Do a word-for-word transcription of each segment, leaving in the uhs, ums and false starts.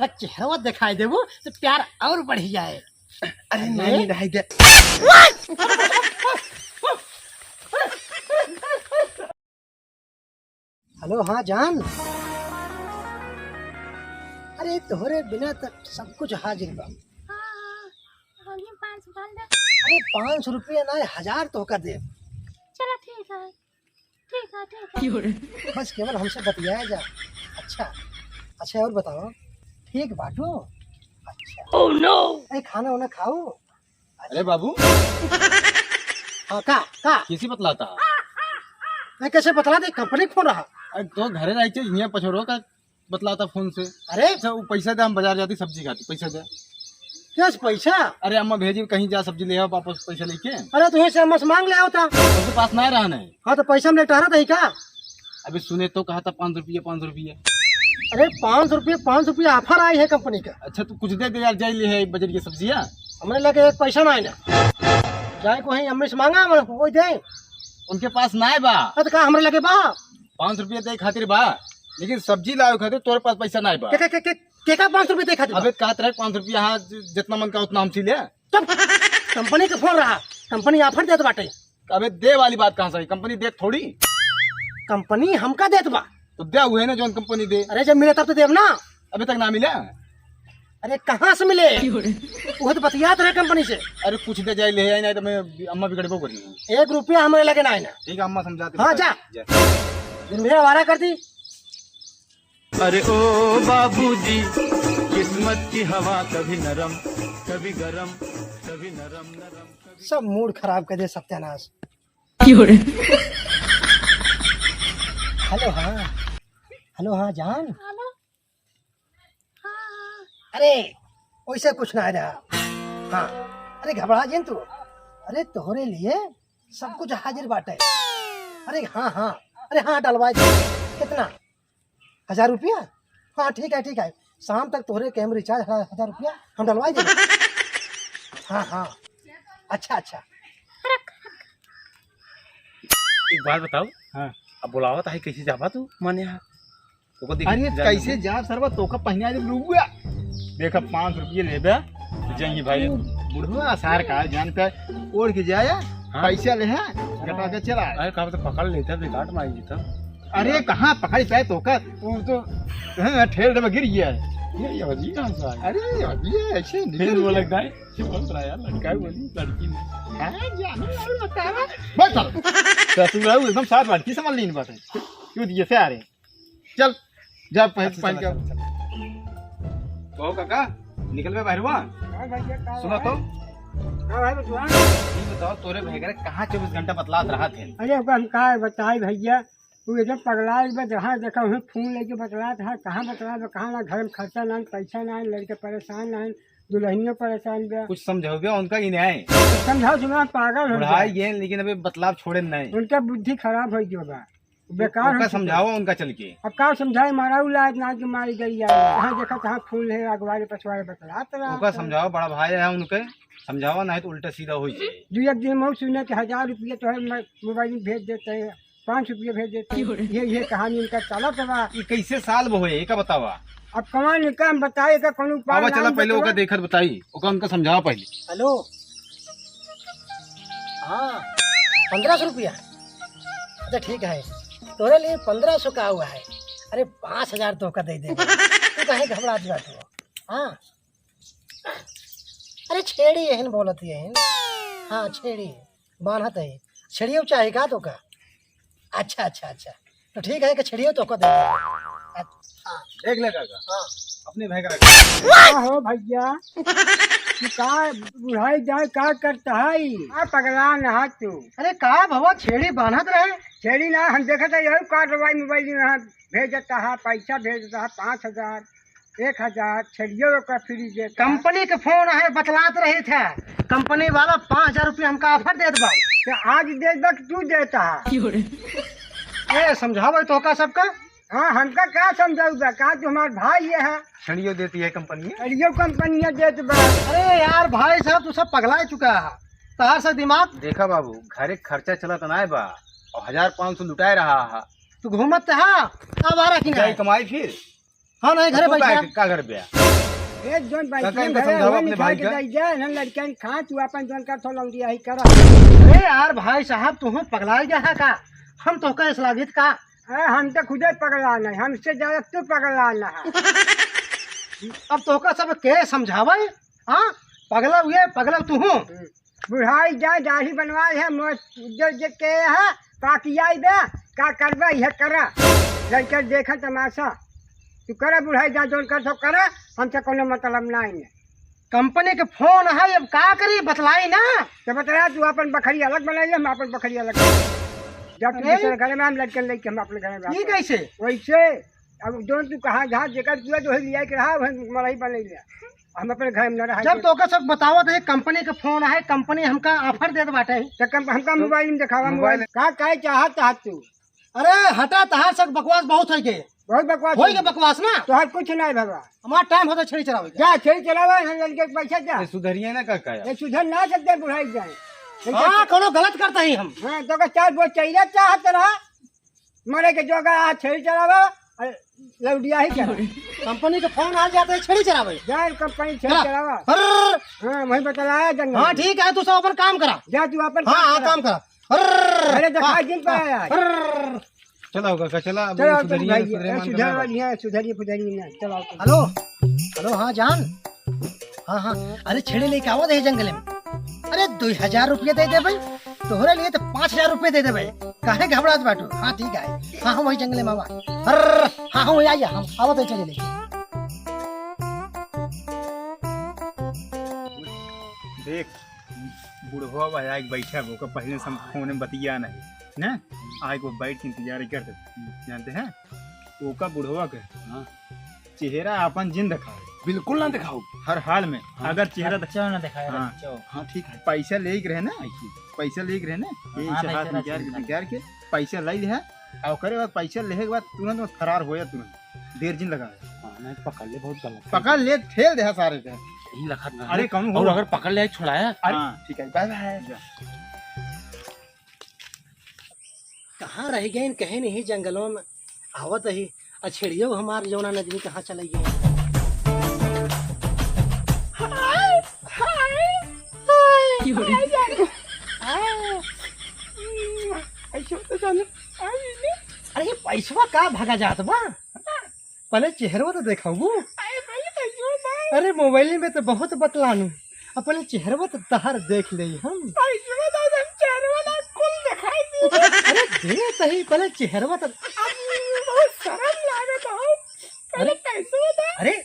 चेहरा दिखाई देबू तो प्यार और बढ़ जाए। अरे नहीं, नहीं, नहीं दे। हेलो, हाँ जान। अरे तोहरे बिना तो सब कुछ हाजिर बा। हाँ, हाँ, हाँ, ये पाँच सौ डाल दे। अरे पाँच सौ रुपया ना, हजार तोहका दे। चलो ठीक है, ठीक है, ठीक है। बस केवल हमसे बतियाया जा। अच्छा, अच्छा और बताओ, ठीक बाटू? अच्छा। Oh no! अरे खाना वाना खाओ। अरे बाबू। हाँ, का, का? कैसे बतलाता? मैं कैसे बतला दे? कंपनी के फोन रहा। अरे तो घरे रह के हियाँ पछोरो का बतलाता फोन से। अरे। अच्छा, वो पैसा दे, हम बाजार जाती सब्जी खाती, पैसा दे। कैसे पैसा? अरे अम्मा भेजी कहीं जा सब्जी ले आओ वापस पैसा लेके। अरे तो से अम्मा से मांग ले आओ था। उसके पास ना रहा नहीं। हाँ तो पैसा हम लेटा रहा था ही का? अबे सुने तो कहा था पाँच सौ रुपया, पाँच सौ रुपया। अरे पाँच सौ रुपया, पाँच सौ रुपया ऑफर आई है कंपनी का। अच्छा तू कुछ दे दे यार, जाई ले है बजट की सब्जियाँ। हमरे लगे एक पैसा ना है ना। जाए को है अम्मी से मांगा, हम कोई दे। उनके पास ना है बा। हाँ तो का हमरे लगे बा? पाँच सौ रुपया दे खातिर बा, लेकिन सब्जी लावे खातिर तोरे पास पैसा ना है बा। के, के, के, के, के का पाँच सौ रुपया दे खातिर बा? अबे कहत रहे पाँच सौ रुपया, हाँ ज-, जितना मन का उतना हमसे ले। तब कंपनी के फोन रहा, कंपनी ऑफर देत बाटे। अबे दे वाली बात कहाँ से आई? कंपनी देत थोड़ी। कंपनी हमका देत बा। तो दे हुए ना जौन कंपनी दे। अरे जब मिले तब तो देब ना। अबे तक ना मिला। अरे कहाँ से मिले? वो तो बतियात रहे कंपनी से। अरे कुछ दे जाए ले आई, नहीं तो मैं अम्मा बिगड़बो करी। एक रुपया हमरे लगे ना है ना। ठीक है अम्मा समझाते हाँ, बता। जा। जा। दिन भर आवारा कर दी। अरे ओ बाबूजी, किस्मत की हवा कभी नरम, कभी गरम, कभी नरम नरम, कभी सब मूड खराब कर दे सत्यानाश। हेलो हाँ, हेलो हाँ जान। हेलो। हाँ, हाँ। अरे वैसे कुछ ना रहा। हाँ, अरे घबरा जिन तू। अरे तोहरे लिए सब कुछ हाजिर बाटे। अरे हाँ हाँ, अरे हाँ डलवा दे। कितना? हजार रुपया? हाँ ठीक है, ठीक है, शाम तक तोहरे कैम रिचार्ज ह-, हजार रुपया हम डलवा देंगे। हाँ हाँ, अच्छा अच्छा। एक बात बताओ। हाँ। अब बुलावत है, कैसे जाबा तू? माने हाँ। तोको देख अरे जान कैसे दे। जा सरवा, तोका पहिना दे लुगुआ। देखा पाँच रुपये लेबे, तो जाइए भाई। बुढ़वा सार का जान पे ओढ़ के जाया, हाँ। पैसा ले है, गटा के चला। अरे का तो पकड़ लेता, बेकार मार देता। अरे कहाँ पकड़ पाए तोका, वो तो हाँ, ठेल में गिर गया है। ये अभी कहाँ से आया? अरे अभी ऐसे निकल फिर वो गया। लगता है। ये बोल रहा है यार, लड़का बोली, लड़की ने। हाँ, जानो यार, बता रहा। बस चल। ससुर रहू, एकदम साथ लड़की समझ लीन बात है। क्यों दिए से आ रहे? चल, जा पहन, अच्छा, पहन चला, के। चला, चला। कहो काका, निकल बे बहरुआ। हाँ भैया, का सुनो है? तो। हाँ भाई, बतुआ। ये बताओ, तोरे भैगरे कहाँ चउबीस घंटा बतलात रहत हैं? अरे, ओका हम का बताई भैया, तू एकदम पगला बा, जहाँ देखा वहीं फोन लेके बतलात है, कहाँ बतलात बा, कहाँ ना, घर में खर्चा ना, पैसा ना, लड़के परेशान ना, दुल्हनियों परेशान बा। कुछ समझाओ बे उनका कि नहीं? समझाओ, सुना, पागल हो बुढ़ाई गया। गए, लेकिन अबे बतलाव छोड़े नहीं। उनका बुद्धि खराब हो गया बा। बेकार उनका हो चुके। समझाओ उनका चल के। अब का समझाए, मारा उलाद ना के मारी गई यार। जहाँ देखा तहाँ फूल है, अगवारे पछवारे बतलात रहा ओका था। समझाओ, बड़ा भाई है उनके, समझाओ, नहीं तो उल्टा सीधा हो जाए। दू एक दिन में सुने कि हजार रुपया तो है, मैं मोबाइल में भेज देते हैं, पाँच रुपया भेज देते हैं। ये, ये कहानी इनका चलत बा। ये कैसे साल वो है, एका बतावा। अब कौन इनका हम बताए, का कौन उपाय आवा, ना चला हम पहले बतावा। ओका देखत बताई, ओका उनका समझावा पहले। हेलो। हाँ, पन्द्रह सौ रुपया। अच्छा ठीक है, तोरे लिए पन्द्रह सौ का हुआ है। अरे पाँच हजार तोहका दे देंगे, तू काहे घबरात बाटू? हाँ, अरे छेड़ी एहन बोलत ही एहन। हाँ छेड़ी बान्हत है, छेड़ियो चाही का तोहका? अच्छा अच्छा अच्छा, तो ठीक है कि छेड़ियो तोहका दे देंगे। अच्छा। देख ले काका, हाँ। अपने भाई का रख। का हो भैया, तू का बुढ़ाई जाए का करता है? का पगला नहा तू? अरे का भवा छेड़ी बान्हत रहे? छेड़ी ना, हम देखत है यही कार्रवाई मोबाइल में यहाँ भेजता है, पैसा भेजता है, पाँच हजार, एक हजार, छेड़ियो का फ्री देता है। कंपनी के फोन है, बतलात रहे थे, कंपनी वाला पाँच हजार रुपया हमका ऑफर देत बा। तो आज दे दे कि तू देता है? ए समझावे तोहका सबका। हाँ, हमका का समझाऊ बा? का तू हमार भाई ये है? छड़ियो देती है कंपनी। छड़ियो कंपनिया देत बा। अरे यार भाई साहब, तू सब पगला चुका है। तहार से दिमाग देखा बाबू, घरे खर्चा चलत नाय बा और हजार पाँच सौ लुटाए रहा हा। तू घूमत हा, अब आ रहा कि जाई नहीं? कमाई फिर। हाँ, नहीं, घरे तू बैठ का, जा। का घर पे आ? ए, जोन बैठ काका, इनका घरे समझाओ हुआ अपने निकाल भाई के का। दे जा, ना लड़कन खा, तू अपन जोन कर थो लौंडिया ही कर। अरे यार, भाई साहब, तू पगला गया है का? हम तो का इस लागित का? अरे, हम तो खुदे पगला नहीं, हमसे ज्यादा तू पगला ना है। अब तो का सब के समझावे? हाँ, पगला हुए, पगला तू हूँ। बुढ़ाई जा, दाढ़ी बनवाए है, मोर जो जे के है, का कियाई बे, का करबे, यह करा। लड़का देखा तमाशा। तू करा बुढ़ाई जा, जोन कर सो करा, हमसे कोनो मतलब ना है। कंपनी के फोन है, अब का करी, बतलाई ना। तो बतला, तू अपन बखरी अलग बनाई ले, हम अपन बखरी अलग बनाई। जब तू अरे। दूसरे घर में, हम लड़के लेके हम अपने घर में ये रहब। कैसे? वैसे, अब जोन तू कहा, जहाँ जेकर किया, जो है लिया के रहा, वही मड़ई बनाई ले। हम अपने घर में न रहा जब के। तोका सब बतावत है, कंपनी के फोन है, कंपनी हमका ऑफर देत बाटे। तो कम, हमका मोबाइल में दिखावा, मोबाइल। मोबाइल। का कहे चाहत, चाहत तू? अरे हटा, तहार सब बकवास बहुत होई गए। बहुत बकवास होई होई गए गए। बकवास ना। तोहार कुछ नहीं भगवा। हमार टाइम होता छेड़ी चरावे के। जा, छेड़ी चरावा, हम लड़के के पैसा जा। ये सुधरिए ना काका यार। ये सुधर ना सकते बुढ़ाई जाए। हाँ, कोनो गलत करता ही हम। हाँ, तो का चार बोझ चाहिए चाहत रहा। मरे के जोगा आ छेड़ी चरावा, अरे, लौडिया ही चला। कंपनी के फोन आ जाता है, छेड़ी चरावे। जा, कंपनी छेड़ी चला। चरावा। हर्र। हाँ, वहीं बतलाया जंगल हाँ, में। ठीक है, तू सब अपन काम करा। जा, तू अपन हाँ, काम हाँ, करा। काम करा। हर्र। अरे, देखा हाँ, दिन पर हाँ, आया है। हर्र। चला होगा, का चला, अब चला, सुधरिए, भाई, सुधरे ए, मान सुधर बना। वाली है, सुधरिए, फुधरिए ना, चला, चला। हेलो, हेलो, हाँ, जान। हाँ, हाँ, अरे, छेड़ी लेके आवत है जंगल में। अरे, दो हजार रुपया दे देबे, तोहरे लिए तो पाँच हजार रुपया दे देबे। काहे घबरात बाटू? हाँ, ठीक है। हाँ, हम वही जंगले में आवा। अर्र, हाँ, हम वही आइए, हम आवत है चले लेके। देख, बुढ़वा भाई आके बैठा है, ओकर पहले से हम फोन में बतिया नहीं, ना? आके वो बैठ के इंतजार ही करते, जानते हैं? ओका बुढ़वा के हाँ। चेहरा आपन जिन दिखाओ। बिल्कुल ना दिखाओ। हर हाल में हाँ। अगर चेहरा चेहरा ना दिखाए हाँ। रहे, चो। हाँ, ठीक है। पैसा लेके रहे ना, ऐसे। पैसा लेके रहे ना, ये हाँ, ऐसे भाई, हाथ चेहरा निकाल के, चिंता। निकाल के पैसा ले लिया, और ओकरे बाद पैसा लेहे के बाद तुरंत में फरार हो जा, तुरंत। देर जिन लगा। हाँ, नहीं, पकड़ ले, बहुत गलत। पकड़ ले, ठेल दे सारे के। यही लखत ना अरे, है। कौन और हो? अगर पकड़ ले, छुड़ाया। अरे, हाँ, ठीक है, बाय बाय। जा। कहाँ रह गइन, कहे नहीं जंगलों में। आवत ही, अछेड़ियो हमार जौना नजरी कहाँ चले गए। हाय, हाय, हाय, हाय, जाने। हाय। ऐसे तो जाने। हाय, ने। अरे, ये पैसवा का भागा जात बा? पहले चेहरवा तो देखाऊ। अरे, पहले पैसवा दे। अरे, मोबाइल में तो बहुत बतलानू। अब पहले चेहरवा तो तहार देख ले हम। पैसवा दे, हम चेहरवा ना कुल दिखाई दे। अरे, दे तही, पहले चेहरवा तो। अब बहुत शर्म लागत हो। पहले अरे, पैसवा दे। अरे,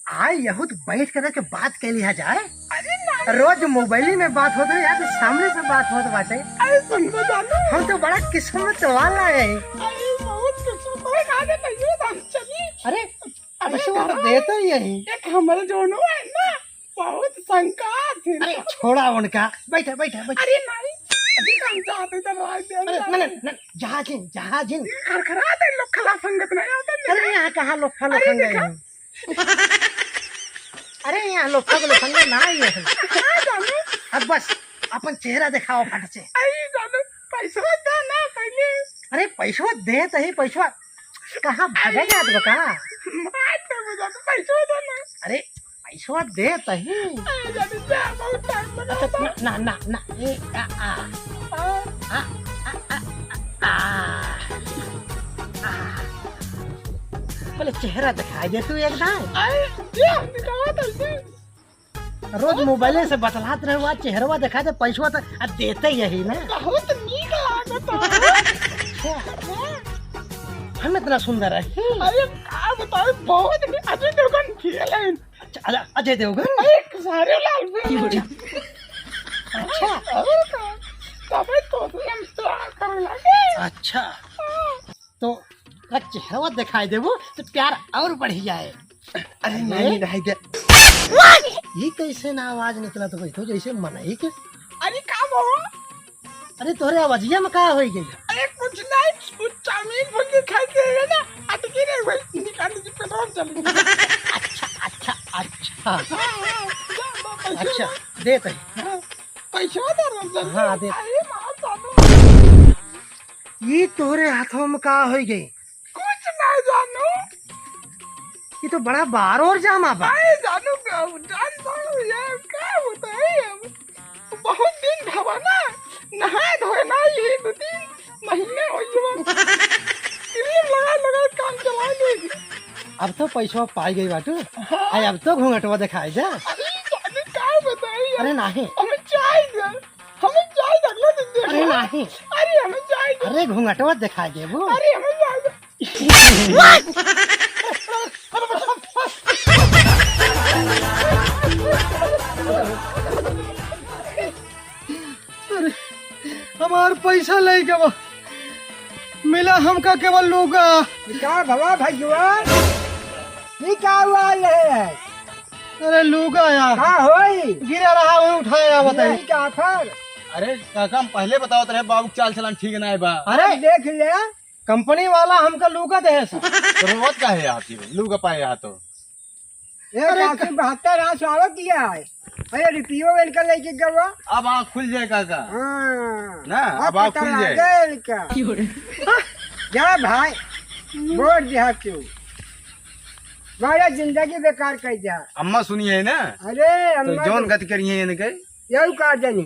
आए यहूद बैठ कर के बात कर लिया जाए। अरे, ना। रोज मोबाइल में बात होत रही, आज सामने से बात होत बाटे। अरे, सुन तो जानू। हम तो बड़ा किस्मत वाला है। अरे, बहुत किस्मत वाला है, पैसवा दे, हम चली। अरे, अरे, पैसवा तो दादा, देता ही है। एक हमारे जोनो है ना, बहुत संकात है ना। अरे, छोड़ा उनका। बैठा, बैठा, बैठा। अरे, नहीं। अभी काम चाहते तो राज दे अरे, ना। नहीं, नहीं, नहीं, जहाजिन, जहाजिन। खरखरा दे लोग, खला संगत नहीं आता। अरे, यहाँ कहाँ लोग फल अरे, खाएंगे देखा। हम? अरे, यहाँ लोग फल खाएंगे ना, ये है। हाँ, जानू। अब बस, अपन चेहरा दिखाओ फट से। अरे, जानू, पैसवा दे ना पहले। अरे, पैसवा दे तही, पैसवा। कहाँ भागे जात बा का? मार दे बुझा, तो पैसवा दे ना। अरे, पैसवा दे तही। अरे, जाने जा, बहुत टाइम लगा अच्छा, था। ना, ना, ना, ना, ए, आ, आ। हाँ। आ, आ, आ, आ, आ। आ। पहले चेहरा दिखाई दे तू एक दाएं। अरे, ये दिखावा तो इसे। रोज मोबाइले से बतलात रहे, हुआ चेहरवा देखा दे, पैसवा तो आ देते यही ना। बहुत नीक लागत हो। अच्छा। हम इतना सुंदर है। अरे का बताओ, बहुत नी-, अजय देवगन फेल है। अच्छा, अजय, अजय देवगन? अरे खेसारी लाल भी। अच्छा। और का? तबे तो हम प्यार करे लगे। अच्छा। हाँ। तो अगर चेहरवा दिखाई देबू तो प्यार और बढ़ जाए। अरे अरे? नहीं, नहीं दे। ये कैसे ना आवाज निकला तो भाई, तो जैसे मनई के। अरे का बो? अरे तोहरे आवाजिया में का होई गई? अरे कुछ नहीं, वो चाउमीन फुल्की खाई के है ना, अटकी रही भाई, निकाल लीजिए, पेट्रोल चली। अच्छा, अच्छा, अच्छा। हाँ, हाँ, जा, जा, पैसे अच्छा, दे। दे तही। हाँ, पैसा दे रहा हूँ, जल्दी। हाँ, दे। अरे माँ, जानू। ये तोहरे हाथों में का होई गई? कुछ नहीं जानू। ये तो बड़ा बार और जामा बा। अरे जानू का, जान जानू यार, का बताई अब? बहुत दिन भवा ना, नहाए धोए ना, ये दो तीन महीना हो गया। क्रीम लगा लगा काम चला लेगी। अब तो पैसा पाई गई बाटू। हाँ। अरे अब तो घूंघटवा दिखाई दे। अरे जानू का बताई यार। अरे नहीं। हमें चाय दे, हमें चाय दे, अगला दिन दे। अरे नहीं। अरे हमें चाय दे। अरे घूंघटवा दिखाई देबू। अरे हमें चाय दे। अरे, हमार पैसा ले गवा। मिला हमका केवल लूगा। का भवा भैया? ये का हुआ ये? अरे लूगा यार। का होई? गिरा रहा, वही उठाया, बताई। यही का आखिर? अरे काका, हम पहले बतावत रहे, बाबू के चाल चलन ठीक ना है बा। अरे देख ले। कंपनी वाला हमका लूगा दे है सर। तो रोवत का है आप जी, लूगा पाए यहाँ तो? ए, अरे काकी, क- बहत्तर आ स्वागत किया है। अरे, रिपियो इनका लेके गवा। अब आँख खुल जाए काका। हाँ। ना, अब अब आँख पता खुल जाए। लगे इनका। जा भाई, बोल दिया क्यों? मारा जिंदगी बेकार कर दिया। अम्मा सुनी है ना? अरे, तो अम्मा जौन तो गति करी है इनके। यही का जानी।